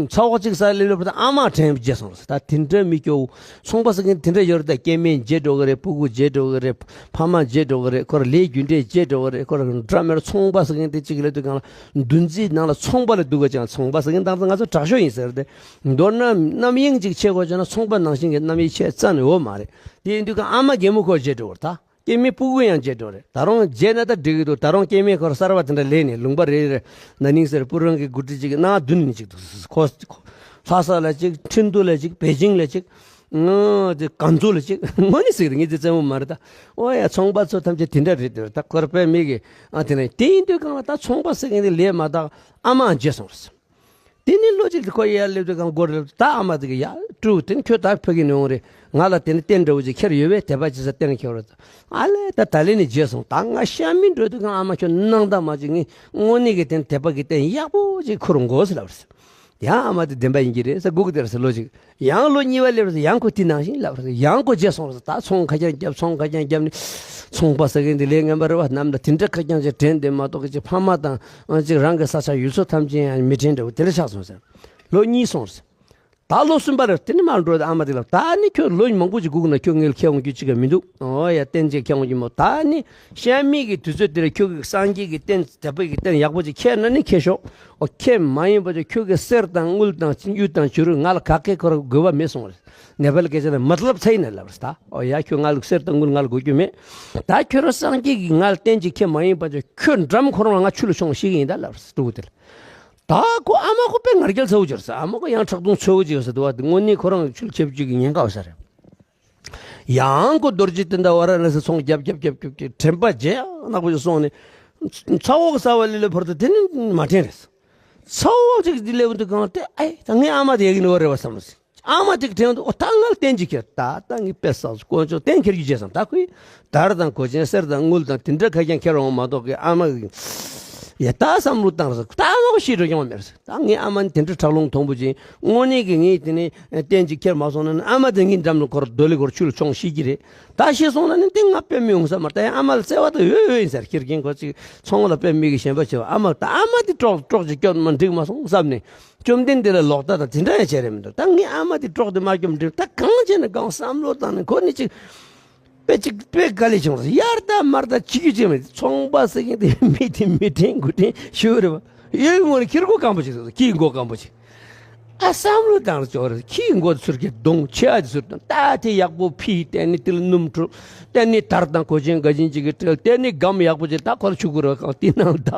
ཚ་བོ་གཅིག་ས་ལེ་ལོ་བ་དང་ཨ་མ་དྲན་རྗེས་སོང་རེད། ད་དེ་འདྲ་མི་སྐྱོ་བོ་ཚོང་པ་ཟེར་གི་དེ་འདྲ་ཡོད་རེད། ད་སྐྱེ་དམན་རྗེས་འགྲོ་གི་རེད། སྤུ་གུ་རྗེས་འགྲོ་གི་རེད། ཕ་མ་རྗེས་འགྲོ་གི་རེད། ཁོ་ར་ལས་རྒྱུ་འབྲས་རྗེས་འགྲོ་གི་རེད། ཁོ་ར་འདྲ་མེད་ཚོང་པ་ཟེར་གི་དེ་གཅིག་ལ་དུས་གང་ལ་འདུ་འཛི་ནང་ལ་ཚོང་པ་ལ་སྡུག་ག་ཅང་ཚོང་པ་ཟེར་གི་ད་ང་ཚོ་དྲག་ཤོས་ཡིན་ཟེར་ཏེ། མདོར་ན་རྣམ་གཡེང་ཅིག་བྱེད་དགོས་བྱུང་ན་ཚོང་པ་ནང་བཞིན་གྱི་རྣམ་གཡེང་བྱེད་རྩ་ནས་ཡོད་མ་རེད། དེ་ཡིན་དུས་ཀ་ཨ་མ་རྒན་མོ་ཁོ་རྗེས་འགྲོ་བར་ད། སྐྱེ་དམན་སྤུ་གུ་ཡང་རྗེས་འགྲོ་རེད། ད་རུང་རྗེས་ན་ད་འགྲིག་གི་འདུག་ད་རུང་སྐྱེ་དམན་ཁོ་ར་གསར་བ་དེ་འདྲ་ལས་ནས་ལུང་པ་རེ་རེ་ན་ནིང་ཟེར་སྤུ་རང་གི་འགོ་ཁྲིད་ཅིག་གི་ནང་བདུན་ནས་ཅིག་འདུག་ཁོ་ལྷ་ས་ལ་ཅིག་ཁྲིན་ཏུ་ལ་ཅིག་པེ་ཅིང་ལ་ཅིག་ང་དེ་ཀན་ཚུ་ལ་ཅིག་ངོ་ནི་ཟེར་ངས་དེ་བཙན་པོ་མ་རེད་ད། ཨོ་ཡ་ཚོང་པ་ཚོ་ཐམས་ཅད་དེ་འདྲ་རེད་དེ་ད་ཁོ་ར་པད་མེད་ཀྱི་ཨ་དེ་ནས་དེ་ཡིན་དུས་གང་ལ་ད་ཚོང་པ་ཟེར་མཁན་དེ་ལས་མ་དག་ཨ་མ་རྗེས་སོང་རེད། དེ་ནས་ལོ་གཅིག་དེ་ཁོ་ཡར་སླེབས་དུས་གང་སྒོ་རེ་ད་ཨ་མ་དེ་གི་ཡ་སྤྲུལ་དེ་ནི་ཁྱོད་ད་ཕ་གི་ནས་འོང་རེད། ང་ལ་དེ་ནི་རྟེན་འདྲ་བོ་ཅིག་ཁྱེར་ཡོད་པས་དད་པ་བྱེད་ས་རྟེན་ཁྱེར་རེད། ཨ་ལས་ད་ད་ལས་ནས་རྗེས་སོང་ད་ང་ཤ་མི་འགྲོ་དུས་གང་ཨ་མ་ཁྱོད་སྣང་དག་མ་ཅིག་ངས་དངོས་གནས་ཀྱི་དེ་ནི་དད་པ་གི་རྟེན་ཡག་པོ་ཅིག་ཁུར་འོང་དགོས་ཟེར་ལབ་རེད། ཡང་ཨ་མ་དེ་བདེན་པ་ཡིན་གྱི་རེད་ཟེར་སྒུག་བསྡད་རེད་ཟེར་ལོ་གཅིག་ཡང་ལོ་གཉིས་པ་སླེབས་རེད་ཡང་ཁོ་དེ་ནང་བཞིན་ལབ་རེད། ཡང་ཁོ་རྗེས་སོང་རེད། ད་ཚོང་ཁ་རྐྱང་རྒྱབ་ཚོང་ཁ་རྐྱང་རྒྱབ་ནི་ཚོང་པ་ཟེར་མཁན་དེ་ལས་ངན་པ་རེད་བ། ནམ་ད་དེ་འདྲ་ཁ་རྐྱང་ཅིག་དྲན་དེ་མ་གཏོགས་ཀྱི་ཅིག་ཕ་མ་དང་ཨ་ཅིག་རང་གི་ས་ཆ་ཡུལ་ཚོ་ཐམས་ཅད་ཡང་མི་དྲན་འདྲ་བོ་དེ་འདྲ་ཆགས་སོང་ཟེར། ལོ་གཉིས་སོང་རེད། ད་ལོ་གསུམ་པ་རེད། དེ་ནི་མར་འགྲོ་ཨ་མ་དེ་ལ་ད་ནི་ཁྱོད་ལོ་མང་པོ་ཅིག་སྒུག་ན་ཁྱོད་ངའི་ཁྱེད་འོང་རྒྱུ་ཅིག་ག་མི་འདུག་ཨོ་ཡ་རྟེན་ཅིག་ཁྱེད་འོང་རྒྱུ་མོ་ད་ནི་ཤ་མིག་གི་དུས་ཚོད་དེ་ལ་ཁྱོད་ཀྱི་སངས་རྒྱས་ཀྱི་རྟེན་དད་པ་གི་རྟེན་ཡག་པོ་ཅིག་ཁྱེར་ན་ནི་ཁྱེར་ཤོག་ཨོ་ཁྱེད་མ་ཡིན་པ་ཅིག་ཁྱོད་ཀྱི་གསེར་དང་དངུལ་དང་གཡུ་དང་བྱུ་རུ་ང་ལ་ག་གེ་ཁོ་ར་དགོས་པ་མེད་སོང་རེད། ནེ་པ་ལི་སྐད་ཆ་ལ་མ་ཏི་ལབ་ཚ་ཡིན་ན་ལབ་རེད། ད་ཨོ་ཡ་ཁྱོད་ང་ལ་གསེར་དང་དངུལ་ང་ལ་དགོས་རྒྱུ་མེད། ད་ཁྱོད་རང་སངས་རྒྱས་ཀྱིས་ང་ལ་རྟེན་ཅིག་ཁྱེད་མ་ཡིན་པ་ཅིག་ཁྱོད་འགྲམ་ཁོ་རང་ང་ཆུ་ལ་མཆོང་ཤེས་ཀྱི་ཡིན་ད་ལབ་རེད། སྤྲུལ་སྐུ་དེ་ལ། ད་ཁོ་ཨ་མ་ཁོ་དཔེ་ང་རྒྱལ་ཚ་བོ་ཅིག་རེད་ཟེར། ཨ་མ་ཁོ་ཡང་ཁྲག་འཐུང་ཚ་བོ་ཅིག་ཡོད་ཟེར་འདུག་བ། དེ་དངོས་གནས་ཁོ་རང་ཆུ་ལ་ཁྱབ་བཅུག་གི་ཉེན་ཁ་ཡོད་ས་རེད། ཡང་ཁོ་རྡོ་རྗེ་གདན་དང་ཝཱ་ར་ཎ་སི་ཚོང་རྒྱབ་རྒྱབ་རྒྱབ་རྒྱབ་ཀྱི་དྲན་པ་བརྗེད་ཡག་ནག་པོ་ཞིག་སོང་ནས། ཚ་བོ་གི་ས་བ་ལི་ལི་བར་དུ་དེ་ནི་མ་དྲན་རེད། ཚ་བོ་ཅིག་འདི་ལས་འདུག་གང་དེ་ཨེ་ད་ངའི་ཨ་མ་དེ་ཡག་གི་ནི་བ་རེད་བ་བསམ་རེད། ཨ་མ་དེ་གི་དྲན་འདུག་ཨོ་ད་ང་ལ་རྟེན་ཅིག་ཁྱེར་ད་ད་ངའི་དཔེ་བསགས་སུ་དཀོན་མཆོག་རྟེན་ཁྱེར་རྒྱུ་བྱས་སམ། ད་ཁོས་དར་དང་གོས་ཆེན་གསེར་དང་དངུལ་དང་དེ་འདྲ་ཁ་རྐྱང་ཁྱེར་འོང་མ་གཏོགས་ཀི་ཨ་མ་གི་ཡ་ད་བསམ་བློ་བཏང་རེད་ཟེར། ད་ཨ་མ་གི་ཤི་འགྲོ་ཡོང་བ་མེད་རེད་ཟེར། ད་ངའི་ཨ་མ་ནི་དེ་འདྲ་ཁྲག་རླུང་མཐོན་པོ་ཅིག་དངོས་གནས་ཀྱི་ངས་དེ་ནས་རྟེན་ཅིག་ཁྱེར་མ་སོང་ན་ནི་ཨ་མ་དེ་ངའི་འགྲམ་ལ་འཁོར་རྡོ་ལི་འཁོར་ཆུ་ལ་མཆོང་ཤེས་ཀྱི་རེད། ད་ཤི་སོང་ན་ནི་དེ་ང་དཔེ་མི་ཡོང་ས་མ་རེད། ད་ཡང་ཨ་མ་ལ་བརྩེ་བ་དང་ཡོད་ཡོད་ཡིན་ཟེར། ཁྱེར་མཁན་ཁོ་ཅིག་ཚོང་ལ་དཔེ་མི་གི་ཞེན་པ་བྱེད་པ་ཨ་མ་ད་ཨ་མ་དེ་གྲོགས་གྲོགས་ཅིག་སྐྱོབ་མ་འགྲིག་མ་སོང་བསམ་ནས་བཅོམ་ལྡན་འདས་ལ་ལོག་ལྟ་དང་དེ་འདྲ་ཡང་བྱས་རེད་མི་འདུག་ད་ངའི་ཨ་མ་དེ་གྲོགས་དེ་མ་སྐྱོབ་འགྲིག་ད་གང་བྱས་ན་གང་བསམ་བློ་བཏང་ནས་ཁོ་ནི་ཅིག་དཔེ་ཅིག་དཔེ་དཀའ་ལས་བྱུང་རེད། ཡར་ད་མར་ད་བྱེད་རྒྱུ་ཅིག་མེད། ཚོང་པ་ཟེར་མཁན་དེ་མི་དེ་མི་དྲན་དགུ་དྲན་ཞུ་རེད་བ། ཡོད་ངོ་ནས་ཁྱེར་སྒོ་སྐམ་པོ་ཅིག་ཟེར་ཁྱི་སྒོ་སྐམ་པོ་ཅིག་ཨ་བསམ་བློ་བཏང་རེ་ཅོག་རེ་ཁྱི་སྒོ་ཚུར་གྱི་གདོང་ཆེ་ཨ་ཅིག་ཚུར་དང་ད་དེ་ཡག་པོ་ཕི་དེ་ནི་དེ་ལ་སྣུམ་འཁྲུ་དེ་ནི་དར་དང་གོས་ཆེན་དགའ་ཆེན་ཅིག་གི་སྤྲེལ་དེ་ནི་སྒམ་ཡག་པོ་ཅིག་ད་ཁོ་ལ་ཆུ་ཁུར་བ་གང་དེ་ནང་ད་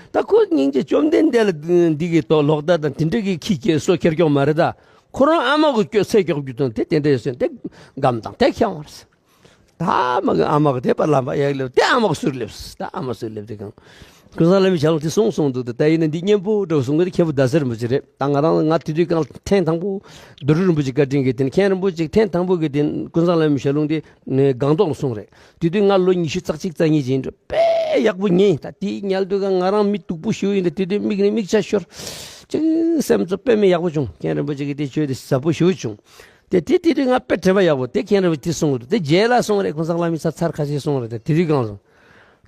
ད་ཁོ་སྙིང་རྗེ་བཅོམ་ལྡན་འདས་ལ་འདི་གི་ཐོག་ལོག་ལྟ་དང་དེ་འདྲ་གི་ཁྱི་སྐྱེ་སོ་ཁྱེར་སྐྱོག་མ་རེད་ད། ཁོ་རང་ཨ་མ་གི་སྐྱོ་ཚེ་སྐྱོག་རྒྱུ་དང་དེ་དེ་འདྲ་ཡོད་སོན་དེ་སྒམ་དང་དེ་ཁྱེར་བ་རེད། ད་ཨ་མ་གི་ཨ་མ་གི་དེ་པར་ལམ་པ་ཡག་སླེབས་དེ་ཨ་མ་གི་ཟུར་སླེབས། ད་ཨ་མ་ཟུར་སླེབས་དེ་གང་ཀུན་བཟང་བླ་མའི་ཞལ་ལུང་དེ་གསུངས་གསུངས་འདུག་ད་ཡིན་ན་འདི་སྙན་པོ་འདྲ་བོ་གསུང་གི་དེ་མཁན་པོ་རྡ་སར་རིན་པོ་ཆེ་རེད། ད་ང་རང་ང་དེ་དུས་གང་ལ་ཐེངས་དང་པོ་རྡོ་རི་རིན་པོ་ཆེ་བཀའ་དྲིན་གྱིས་དེ་མཁན་རིན་པོ་ཆེ་ཐེངས་དང་པོ་གི་དེ་ཀུན་བཟང་བླ་མའི་ཞལ་ལུང་དེ་སྒང་ཏོག་ལ་གསུངས་རེད། དེ་དུས་ང་ལོ་ཉི་ཤུ་རྩ་གཅིག་རྩ་གཉིས་ཅིག་ཡིན་འགྲོ། དཔེ་ཡག་པོ་ཉན། ད་དེའི་ཉལ་དུས་གང་ང་རང་མི་སྡུག་པོ་ཞིག་ཡིན། ད་དེ་དུས་མིག་ནས་མིག་ཆ་ཤོར། ཅིག་སེམས་ཚོ་དཔེ་མི་ཡག་པོ་བྱུང་། མཁན་རིན་པོ་ཆེ་གིས་དེ་ཆོས་དེ་ཟབ་པོ་ཞེ་པོ་བྱུང་། དེ་དེ་དེ་དུས་ང་དཔེ་དྲན་པ་ཡག་པོ་དེ་མཁན་རིན་པོ་ཆེ་དེ་གསུངས་འདུག་དེ་རྗེས་ལ་གསུངས་རེད། ཀུན་བཟང་བླ་མའི་ཚ་ཚར་ཁ་ཤས་གསུངས་རེད། དེ་དེ་དུས་གང་སོང་།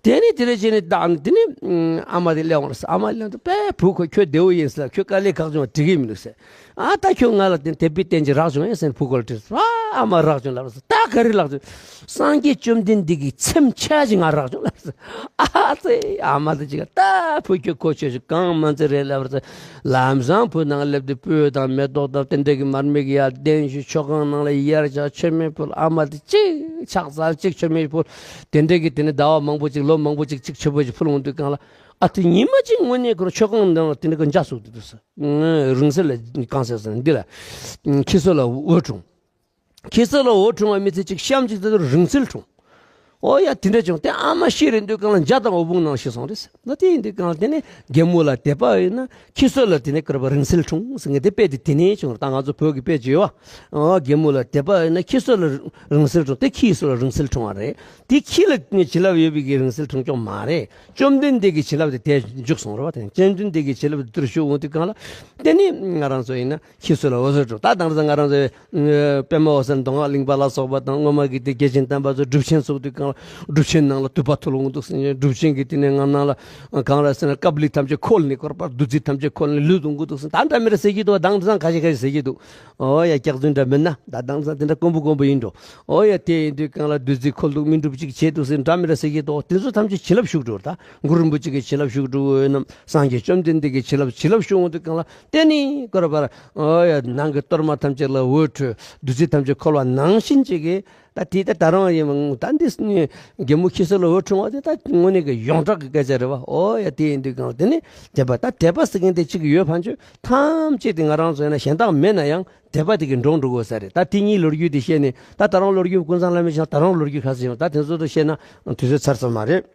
དེ་ནས་དེ་རེ་བྱས་ནས་བདག་ནི་དེ་ནས་ཨ་མ་དེ་སླེབས་འོང་རེད། ཨ་མ་སླེབས་འདུག་དཔེ་བུ་ཁོ་ཁྱོད་བདེ་བོ་ཡིན་ཟེར། ཁྱོད་དཀའ་ལས་ཁག་བྱུང་བ་འགྲིག་གི་མི་འདུག་ཟེར། ཨ་ད་ཁྱོད་ང་ལ་དེ་དད་པའི་རྟེན་ཅིག་རག་བྱུང་ཡ་ཟེར་ནས་བུ་ཁོ་ལ་དྲིས་སོང་། ཨ་ཨ་མ་རག་བྱུང་ལབ་སོང་། ད་ག་རེ་རག་བྱུང་། སངས་རྒྱས་བཅོམ་ལྡན་འདས་ཀྱི་ཚེམས་ཆག་ཅིག་ང་རག་བྱུང་ལབ་སོང་། ཨ་ཙེ་ཨ་མ་དེ་ཅིག་ད་བུ་ཁྱོད་གོ་ཆོད་ཅིག་གང་མ་ཚེ་རེད་ལབ་སོང་། ལམ་སང་བུ་ནང་སླེབས་ཏེ་སྤོས་དང་མེ་ཏོག་དང་དེ་འདྲ་གི་མར་མེ་གི་ཡར་གདན་ཞུས། མཆོད་ཁང་ནང་ལ་ཡར་བཅར་མཆོད་མེ་ཕུལ། ཨ་མ་དེ་ཅིག་ཕྱག་འཚལ་ཅིག་མཆོད་མེ་ཕུལ། དེ་འདྲ་གི་དེ་ནས་ཟླ་བ་མང་པོ་ཅིག་ལོ་མང་པོ་ཅིག་ཅིག་མཆོད་པ་ཅིག་ཕུལ་འོང་དུས་གང་ལ། ཨ་དེ་ཉི་མ་གཅིག་དངོས་གནས་ཁོ་རང་མཆོད་ཁང་ནང་ལ་དེ་འདྲ་གི་འཇའ་ཟུག་དེ་འདུག་ཟེར། རིང་བསྲེལ་ལ་གང་ཟེར་ཟེར་ན་འདི་ལ་ཁྱི་སོ་ལ་འོད་འཁྲུངས། ཁྱི་སོ་ལ་འོད་འཁྲུངས་པ་མི་ཚེ་གཅིག་གཤམ་གཅིག་དེ་ཚོ་རིང་བསྲེལ་འཁྲུངས། ཨོ་ཡ་དེ་འདྲ་བྱུང་། དེ་ཨ་མ་ཤི་རེད་འདུག་གང་ལ་འཇའ་དང་འོད་ཕུང་ནང་ཤི་སོང་རེད། ད་དེ་ཡིན་དུས་གང་ལ་དེ་ནས་རྒན་མོ་ལ་དད་པ་ཡོད་ན་ཁྱི་སོ་ལ་དེ་ནས་བསྐུར་བ་རིང་བསྲེལ་འཁྲུངས་ཟེར་མཁན་དེ་དཔེ་དེ་དེ་ནས་བྱུང་རེད། ད་ང་ཚོ་བོད་ཀྱི་དཔེ་བརྗོད་པ། ཨོ་རྒན་མོ་ལ་དད་པ་ཡོད་ན་ཁྱི་སོ་ལ་རིང་བསྲེལ་འཁྲུངས། དེ་ཁྱི་སོ་ལ་རིང་བསྲེལ་འཁྲུངས་པ་རེད། དེ་ཁྱི་ལ་བྱིན་རླབས་ཡོད་པའི་གི་རིང་བསྲེལ་འཁྲུངས་ཀྱང་མ་རེད། བཅོམ་ལྡན་འདས་ཀྱི་བྱིན་རླབས་དེ་དེ་འཇུག་སོང་རེད་བ། དེ་བཅོམ་ལྡན་འདས་ཀྱི་བྱིན་རླབས་དེ་དེར་ཞུགས་འོང་དུས་གང་ལ་དེ་ནི་ང་རང་ཚོ་ཡིན་ན། ཁྱི་སོ་ལ་འོད་ཟེར་འཁྲུངས། ད་དེང་སང་ང་རང་ཚོའི་པདྨ་འོད་ཟེར་མདོ་སྔགས་གླིང་པ་ལ་སོགས་པ་དང་སྔོན་མ་གི་དེ་དགེ་ཆེན་བསྟན་པ་ཚོ་སྒྲུབ་ཆེན་ཚོགས་དུས་གང་ལ་སྒྲུབ་ཆེན་ནང་ལ་དུ་བ་འཐུལ་འོང་འདུག་ཟེར། སྒྲུབ་ཆེན་གྱི་དེ་ནས་ང་ནང་ལ་གང་ལ་ཟེར་ན་ཀབ་ལི་ཐམས་ཅད་ཁོལ་ནས་བསྐོར་བར་བདུད་རྩི་ཐམས་ཅད་ཁོལ་ནས་ལུད་འོང་གི་འདུག་ཟེར། ད་འདྲ་མི་རེ་ཟེར་གྱི་འདུག་དེང་སང་ཁ་ཤས་ཁ་ཤས་ཟེར་གྱི་འདུག་ཨོ་ཡ་སྐྱག་རྫུན་འདྲ་མིན་ན། ད་དེང་སང་དེ་འདྲ་དཀོན་པོ་དཀོན་པོ་ཡིན་འགྲོ། ཨོ་ཡ་དེ་ཡིན་དུས་གང་ལ་བདུད་རྩི་ཁོལ་འདུག་མི་འགྲུབ་ཅིག་བྱས་འདུག་ཟེར་འདྲ་མི་རེ་ཟེར་གྱི་འདུག་དེ་ཚོ་ཐམས་ཅད་བྱིན་རླབས་ཤུགས་འགྲོ། ད་གུ་རུ་རིན་པོ་ཆེ་གི་བྱིན་རླབས་ཤུགས་འགྲོ་འོ་ན། སངས་རྒྱས་བཅོམ་ལྡན་འདས་ཀྱི་བྱིན་རླབས་བྱིན་རླབས་ཤུགས་འོང་དུས་གང་ལ། དེ་ནི་བསྐོར་བར་ཨོ་ཡ་ནང་གི་གཏོར་མ་ཐམས་ཅད་ལ་འོད་འཕྲོས། བདུད་རྩི་ཐམས་ཅད་ཁོལ་བ་ནང་བཞིན་ཅིག་གིས། ད་དེ་ད་ད་རང་ཡིན་མང་ད་འདི་སྙིང་རྒན་མོ་ཁྱི་སོ་ལ་འོད་འཕྲོ་བ་དེ་ད་དངོས་གནས་ཀྱི་ཡོངས་གྲགས་ཀྱི་སྐད་ཆ་རེད་བ། ཨོ་ཡ་དེ་ཡིན་དུས་གང་དེ་ནི་དད་པ། ད་དད་པ་ཟེར་མཁན་དེ་གཅིག་ཡོད་ཕན་ཆོད་ཐམས་ཅད་དེ་ང་རང་ཚོ་ཡིན་ན་གཞན་དག་མེད་ན་ཡང་དད་པ་དེ་གིས་འགྲོ་འགྲོ་དགོས་ས་རེད། ད་དེ་གཉིས་ལོ་རྒྱུས་དེ་བཤད་ནས་ད་ད་རང་ལོ་རྒྱུས་ཀུན་བཟང་བླ་མའི་ཞང་ད་རང་ལོ་རྒྱུས་ག་ཚོད་ཡོང་ད་དེ་ཚོ་དེ་བཤད་ན་དུས་ཚོད་ཚར་ས་མ་རེད།